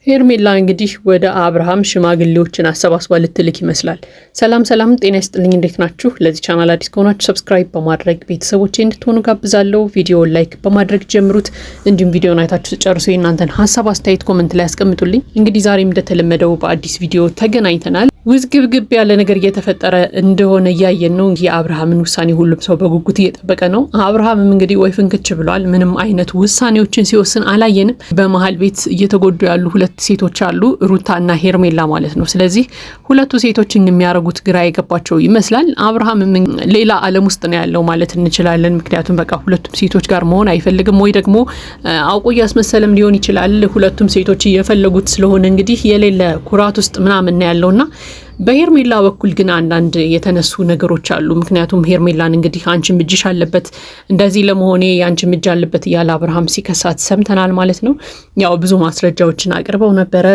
ሄርሜላ እንግዲህ ወደ አብርሃም ሽማግሌዎችን አሰባስባ ልትልክ ይመስላል። ሰላም ሰላም፣ ጤና ይስጥልኝ። እንዴት ናችሁ? ለዚህ ቻናል አዲስ ከሆናችሁ subscribe በማድረግ ቤተሰቦቼ እንድትሆኑ ጋብዛለሁ። ቪዲዮን like በማድረግ ጀምሩት። እንዲሁም ቪዲዮን አይታችሁ ጨርሱ የእናንተን ሀሳብ አስተያየት comment ላይ ያስቀምጡልኝ። እንግዲህ ዛሬም እንደተለመደው በአዲስ ቪዲዮ ተገናኝተናል። ውዝግብግብ ያለ ነገር እየተፈጠረ እንደሆነ እያየን ነው። የአብርሃምን ውሳኔ ሁሉም ሰው በጉጉት እየጠበቀ ነው። አብርሃምም እንግዲህ ወይ ፍንክች ብሏል። ምንም አይነት ውሳኔዎችን ሲወስን አላየንም። በመሀል ቤት እየተጎዱ ያሉ ሁለት ሴቶች አሉ፣ ሩታና ሄርሜላ ማለት ነው። ስለዚህ ሁለቱ ሴቶችን የሚያደርጉት ግራ የገባቸው ይመስላል። አብርሃምም ሌላ ዓለም ውስጥ ነው ያለው ማለት እንችላለን። ምክንያቱም በቃ ሁለቱም ሴቶች ጋር መሆን አይፈልግም፣ ወይ ደግሞ አውቆ እያስመሰለም ሊሆን ይችላል። ሁለቱም ሴቶች እየፈለጉት ስለሆነ እንግዲህ የሌለ ኩራት ውስጥ ምናምን ነው ያለውና በሄርሜላ በኩል ግን አንዳንድ የተነሱ ነገሮች አሉ። ምክንያቱም ሄርሜላን እንግዲህ አንቺም እጅሽ አለበት እንደዚህ ለመሆኔ የአንቺም እጅ አለበት እያለ አብርሃም ሲከሳት ሰምተናል ማለት ነው። ያው ብዙ ማስረጃዎችን አቅርበው ነበረ።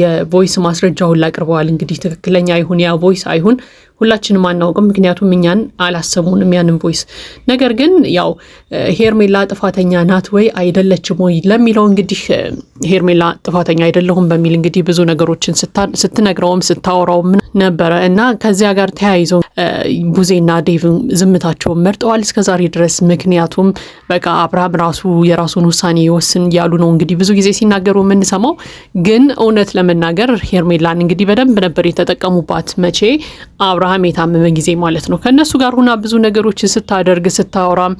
የ voice ማስረጃውን አቅርበዋል። እንግዲህ ትክክለኛ ይሁን ያ voice አይሁን ሁላችንም አናውቅም፣ ምክንያቱም እኛን አላሰሙንም ያንን voice። ነገር ግን ያው ሄርሜላ ጥፋተኛ ናት ወይ አይደለችም ወይ ለሚለው እንግዲህ ሄርሜላ ጥፋተኛ አይደለሁም በሚል እንግዲህ ብዙ ነገሮችን ስትነግረውም ስታወራውም ነበረ እና ከዚያ ጋር ተያይዘው ቡዜና ዴቭ ዝምታቸውን መርጠዋል እስከዛሬ ድረስ። ምክንያቱም በቃ አብርሃም ራሱ የራሱን ውሳኔ ይወስን እያሉ ነው እንግዲህ ብዙ ጊዜ ሲናገሩ የምንሰማው። ግን እውነት ለመናገር ሄርሜላን እንግዲህ በደንብ ነበር የተጠቀሙባት። መቼ አብርሃም የታመመ ጊዜ ማለት ነው። ከእነሱ ጋር ሁና ብዙ ነገሮችን ስታደርግ ስታወራም፣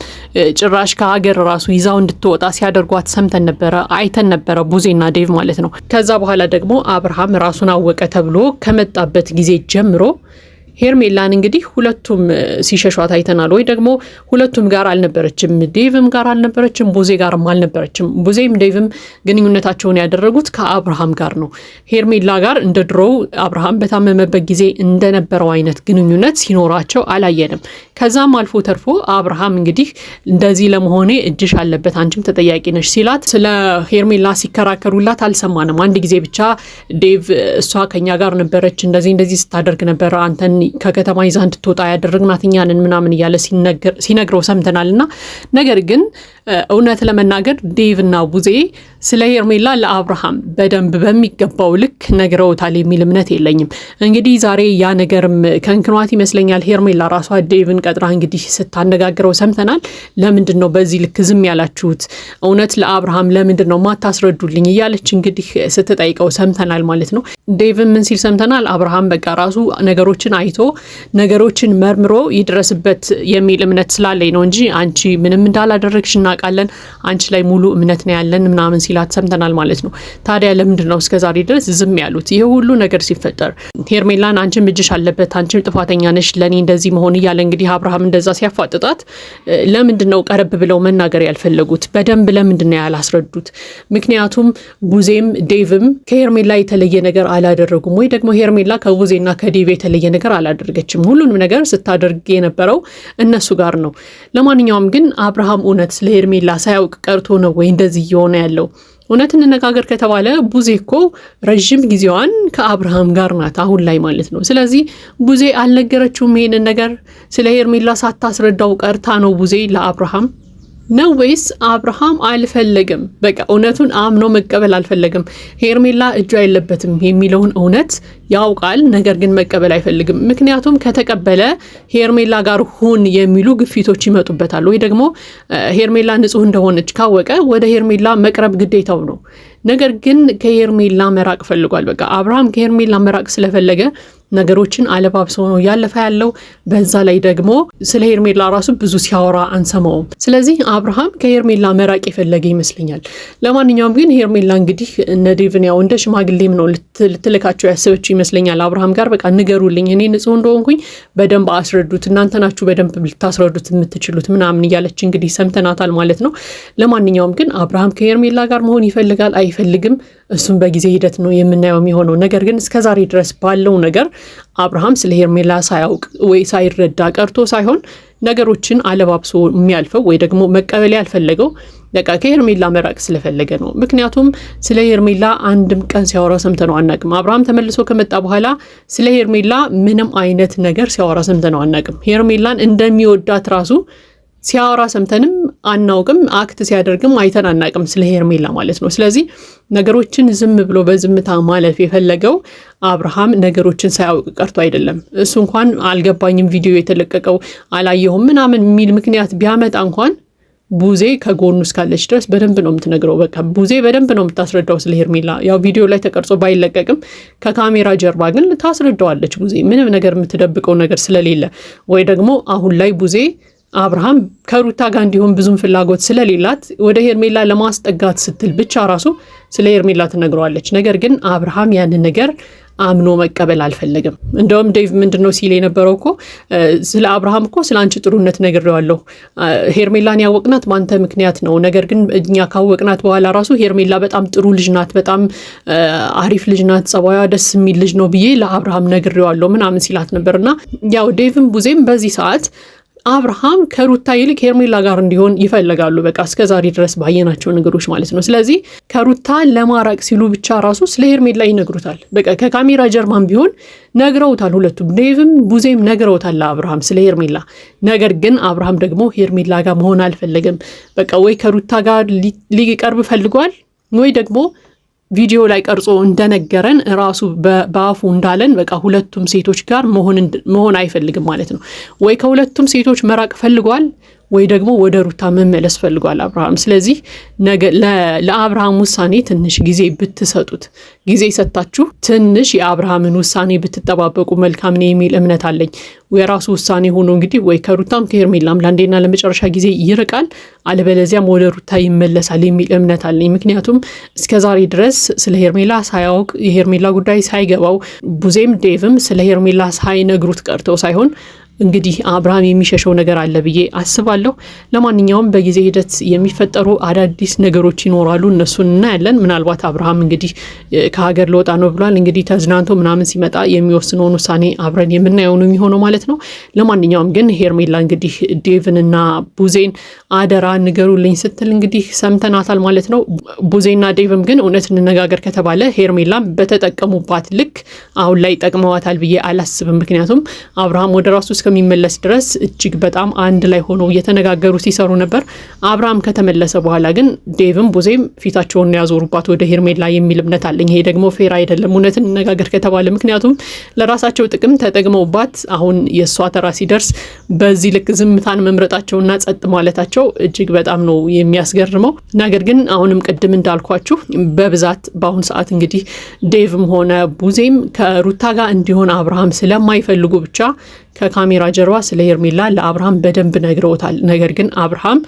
ጭራሽ ከሀገር ራሱ ይዛው እንድትወጣ ሲያደርጓት ሰምተን ነበረ፣ አይተን ነበረ፣ ቡዜና ዴቭ ማለት ነው። ከዛ በኋላ ደግሞ አብርሃም ራሱን አወቀ ተብሎ ከመጣበት ጊዜ ጀምሮ ሄርሜላን እንግዲህ ሁለቱም ሲሸሿት አይተናል። ወይ ደግሞ ሁለቱም ጋር አልነበረችም፣ ዴቭም ጋር አልነበረችም፣ ቡዜ ጋርም አልነበረችም። ቡዜም ዴቭም ግንኙነታቸውን ያደረጉት ከአብርሃም ጋር ነው። ሄርሜላ ጋር እንደ ድሮው አብርሃም በታመመበት ጊዜ እንደነበረው አይነት ግንኙነት ሲኖራቸው አላየንም። ከዛም አልፎ ተርፎ አብርሃም እንግዲህ እንደዚህ ለመሆኔ እጅሽ አለበት፣ አንቺም ተጠያቂ ነሽ ሲላት ስለ ሄርሜላ ሲከራከሩላት አልሰማንም። አንድ ጊዜ ብቻ ዴቭ እሷ ከኛ ጋር ነበረች፣ እንደዚህ እንደዚህ ስታደርግ ነበረ፣ አንተን ከከተማ ይዛ እንድትወጣ ያደረግናት እኛ ነን ምናምን እያለ ሲነግረው ሰምተናል። እና ነገር ግን እውነት ለመናገር ዴቭ እና ቡዜ ስለ ሄርሜላ ለአብርሃም በደንብ በሚገባው ልክ ነግረውታል የሚል እምነት የለኝም። እንግዲህ ዛሬ ያ ነገርም ከንክኗት ይመስለኛል። ሄርሜላ ራሷ ዴቭን ቀጥራ እንግዲህ ስታነጋግረው ሰምተናል። ለምንድን ነው በዚህ ልክ ዝም ያላችሁት? እውነት ለአብርሃም ለምንድን ነው ማታስረዱልኝ? እያለች እንግዲህ ስትጠይቀው ሰምተናል ማለት ነው። ዴቭን ምን ሲል ሰምተናል? አብርሃም በቃ ራሱ ነገሮችን አይቶ ነገሮችን መርምሮ ይድረስበት የሚል እምነት ስላለኝ ነው እንጂ አንቺ ምንም እንዳላደረግሽ እናውቃለን፣ አንቺ ላይ ሙሉ እምነት ነው ያለን ምናምን ሲላት ሰምተናል ማለት ነው። ታዲያ ለምንድን ነው እስከዛሬ ድረስ ዝም ያሉት? ይህ ሁሉ ነገር ሲፈጠር ሄርሜላን አንቺም እጅሽ አለበት፣ አንቺም ጥፋተኛ ነሽ ለእኔ እንደዚህ መሆን እያለ እንግዲህ አብርሃም እንደዛ ሲያፋጥጣት ለምንድን ነው ቀረብ ብለው መናገር ያልፈለጉት? በደንብ ለምንድን ነው ያላስረዱት? ምክንያቱም ቡዜም ዴቭም ከሄርሜላ የተለየ ነገር አላደረጉም፣ ወይ ደግሞ ሄርሜላ ከቡዜና ከዴቭ የተለየ ነገር አላደረገችም። ሁሉንም ነገር ስታደርግ የነበረው እነሱ ጋር ነው። ለማንኛውም ግን አብርሃም እውነት ስለ ሄርሜላ ሳያውቅ ቀርቶ ነው ወይ እንደዚህ እየሆነ ያለው? እውነት እንነጋገር ከተባለ ቡዜ እኮ ረዥም ጊዜዋን ከአብርሃም ጋር ናት አሁን ላይ ማለት ነው። ስለዚህ ቡዜ አልነገረችውም ይሄንን ነገር፣ ስለ ሄርሜላ ሳታስረዳው ቀርታ ነው ቡዜ ለአብርሃም ነው ወይስ አብርሃም አልፈለገም? በቃ እውነቱን አምኖ መቀበል አልፈለገም። ሄርሜላ እጇ የለበትም የሚለውን እውነት ያውቃል፣ ነገር ግን መቀበል አይፈልግም። ምክንያቱም ከተቀበለ ሄርሜላ ጋር ሁን የሚሉ ግፊቶች ይመጡበታል፣ ወይ ደግሞ ሄርሜላ ንጹሕ እንደሆነች ካወቀ ወደ ሄርሜላ መቅረብ ግዴታው ነው። ነገር ግን ከሄርሜላ መራቅ ፈልጓል። በቃ አብርሃም ከሄርሜላ መራቅ ስለፈለገ ነገሮችን አለባብሶ ነው እያለፈ ያለው። በዛ ላይ ደግሞ ስለ ሄርሜላ ራሱ ብዙ ሲያወራ አንሰማውም። ስለዚህ አብርሃም ከሄርሜላ መራቅ የፈለገ ይመስለኛል። ለማንኛውም ግን ሄርሜላ እንግዲህ እነ ዴቭን ያው እንደ ሽማግሌም ነው ልትልካቸው ያሰበችው ይመስለኛል። አብርሃም ጋር በቃ ንገሩልኝ፣ እኔ ንጹሕ እንደሆንኩኝ በደንብ አስረዱት፣ እናንተ ናችሁ በደንብ ልታስረዱት የምትችሉት ምናምን እያለች እንግዲህ ሰምተናታል ማለት ነው። ለማንኛውም ግን አብርሃም ከሄርሜላ ጋር መሆን ይፈልጋል አይፈልግም፣ እሱም በጊዜ ሂደት ነው የምናየው የሚሆነው። ነገር ግን እስከዛሬ ድረስ ባለው ነገር አብርሃም ስለ ሄርሜላ ሳያውቅ ወይ ሳይረዳ ቀርቶ ሳይሆን ነገሮችን አለባብሶ የሚያልፈው ወይ ደግሞ መቀበል ያልፈለገው በቃ ከሄርሜላ መራቅ ስለፈለገ ነው። ምክንያቱም ስለ ሄርሜላ አንድም ቀን ሲያወራ ሰምተነው አናቅም። አብርሃም ተመልሶ ከመጣ በኋላ ስለ ሄርሜላ ምንም አይነት ነገር ሲያወራ ሰምተነው አናቅም። ሄርሜላን እንደሚወዳት ራሱ ሲያወራ ሰምተንም አናውቅም። Act ሲያደርግም አይተን አናውቅም ስለ ሄርሜላ ማለት ነው። ስለዚህ ነገሮችን ዝም ብሎ በዝምታ ማለፍ የፈለገው አብርሃም ነገሮችን ሳያውቅ ቀርቶ አይደለም። እሱ እንኳን አልገባኝም፣ ቪዲዮ የተለቀቀው አላየሁም ምናምን የሚል ምክንያት ቢያመጣ እንኳን ቡዜ ከጎኑ እስካለች ድረስ በደንብ ነው የምትነግረው። በቃ ቡዜ በደንብ ነው የምታስረዳው ስለ ሄርሜላ። ያው ቪዲዮ ላይ ተቀርጾ ባይለቀቅም ከካሜራ ጀርባ ግን ታስረዳዋለች ቡዜ፣ ምንም ነገር የምትደብቀው ነገር ስለሌለ። ወይ ደግሞ አሁን ላይ ቡዜ አብርሃም ከሩታ ጋር እንዲሆን ብዙም ፍላጎት ስለሌላት ወደ ሄርሜላ ለማስጠጋት ስትል ብቻ ራሱ ስለ ሄርሜላ ትነግረዋለች። ነገር ግን አብርሃም ያንን ነገር አምኖ መቀበል አልፈለግም። እንደውም ዴቭ ምንድን ነው ሲል የነበረው እኮ ስለ አብርሃም እኮ ስለ አንቺ ጥሩነት ነግሬዋለሁ። ሄርሜላን ያወቅናት በአንተ ምክንያት ነው። ነገር ግን እኛ ካወቅናት በኋላ ራሱ ሄርሜላ በጣም ጥሩ ልጅ ናት፣ በጣም አሪፍ ልጅ ናት፣ ጸባዩ ደስ የሚል ልጅ ነው ብዬ ለአብርሃም ነግሬዋለሁ ምናምን ሲላት ነበርና ያው ዴቭም ቡዜም በዚህ ሰዓት አብርሃም ከሩታ ይልቅ ሄርሜላ ጋር እንዲሆን ይፈልጋሉ። በቃ እስከ ዛሬ ድረስ ባየናቸው ነገሮች ማለት ነው። ስለዚህ ከሩታ ለማራቅ ሲሉ ብቻ ራሱ ስለ ሄርሜላ ይነግሩታል። በቃ ከካሜራ ጀርባም ቢሆን ነግረውታል። ሁለቱም ዴቭም ቡዜም ነግረውታል ለአብርሃም ስለ ሄርሜላ። ነገር ግን አብርሃም ደግሞ ሄርሜላ ጋር መሆን አልፈለገም። በቃ ወይ ከሩታ ጋር ሊቀርብ ፈልጓል ወይ ደግሞ ቪዲዮ ላይ ቀርጾ እንደነገረን ራሱ በአፉ እንዳለን በቃ ሁለቱም ሴቶች ጋር መሆን አይፈልግም ማለት ነው። ወይ ከሁለቱም ሴቶች መራቅ ፈልጓል፣ ወይ ደግሞ ወደ ሩታ መመለስ ፈልጓል አብርሃም። ስለዚህ ለአብርሃም ውሳኔ ትንሽ ጊዜ ብትሰጡት፣ ጊዜ ሰጥታችሁ ትንሽ የአብርሃምን ውሳኔ ብትጠባበቁ መልካም ነው የሚል እምነት አለኝ። የራሱ ውሳኔ ሆኖ እንግዲህ ወይ ከሩታም ከሄርሜላም ለአንዴና ለመጨረሻ ጊዜ ይርቃል፣ አለበለዚያም ወደ ሩታ ይመለሳል የሚል እምነት አለኝ። ምክንያቱም እስከዛሬ ድረስ ስለ ሄርሜላ ሳያውቅ፣ የሄርሜላ ጉዳይ ሳይገባው፣ ቡዜም ዴቭም ስለ ሄርሜላ ሳይነግሩት ቀርተው ሳይሆን እንግዲህ አብርሃም የሚሸሸው ነገር አለ ብዬ አስባለሁ። ለማንኛውም በጊዜ ሂደት የሚፈጠሩ አዳዲስ ነገሮች ይኖራሉ፣ እነሱን እናያለን። ምናልባት አብርሃም እንግዲህ ከሀገር ልወጣ ነው ብሏል። እንግዲህ ተዝናንቶ ምናምን ሲመጣ የሚወስነውን ውሳኔ አብረን የምናየው ነው የሚሆነው ማለት ነው። ለማንኛውም ግን ሄርሜላ እንግዲህ ዴቭንና ቡዜን አደራ ንገሩልኝ ስትል እንግዲህ ሰምተናታል ማለት ነው። ቡዜና ዴቭም ግን እውነት እንነጋገር ከተባለ ሄርሜላም በተጠቀሙባት ልክ አሁን ላይ ጠቅመዋታል ብዬ አላስብም። ምክንያቱም አብርሃም ወደ ራሱ እስከሚመለስ ድረስ እጅግ በጣም አንድ ላይ ሆነው እየተነጋገሩ ሲሰሩ ነበር። አብርሃም ከተመለሰ በኋላ ግን ዴቭም ቡዜም ፊታቸውን ያዞሩባት ወደ ሄርሜላ የሚል እምነት አለኝ። ይሄ ደግሞ fair አይደለም፣ እውነት እንነጋገር ከተባለ። ምክንያቱም ለራሳቸው ጥቅም ተጠቅመውባት አሁን የእሷ ተራ ሲደርስ በዚህ ልክ ዝምታን መምረጣቸውና ጸጥ ማለታቸው እጅግ በጣም ነው የሚያስገርመው። ነገር ግን አሁንም ቅድም እንዳልኳችሁ በብዛት በአሁኑ ሰዓት እንግዲህ ዴቭም ሆነ ቡዜም ከሩታ ጋር እንዲሆን አብርሃም ስለማይፈልጉ ብቻ ከካሜራ ጀርባ ስለ ሄርሜላ ለአብርሃም በደንብ ነግረውታል። ነገር ግን አብርሃም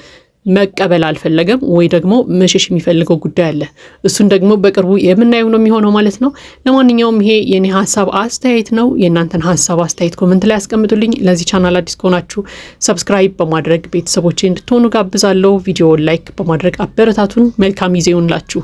መቀበል አልፈለገም፣ ወይ ደግሞ መሸሽ የሚፈልገው ጉዳይ አለ። እሱን ደግሞ በቅርቡ የምናየው ነው የሚሆነው ማለት ነው። ለማንኛውም ይሄ የኔ ሀሳብ አስተያየት ነው። የእናንተን ሀሳብ አስተያየት comment ላይ ያስቀምጡልኝ። ለዚህ ቻናል አዲስ ከሆናችሁ subscribe በማድረግ ቤተሰቦቼ እንድትሆኑ ጋብዛለሁ። ቪዲዮውን like በማድረግ አበረታቱን። መልካም ጊዜ ይሁንላችሁ።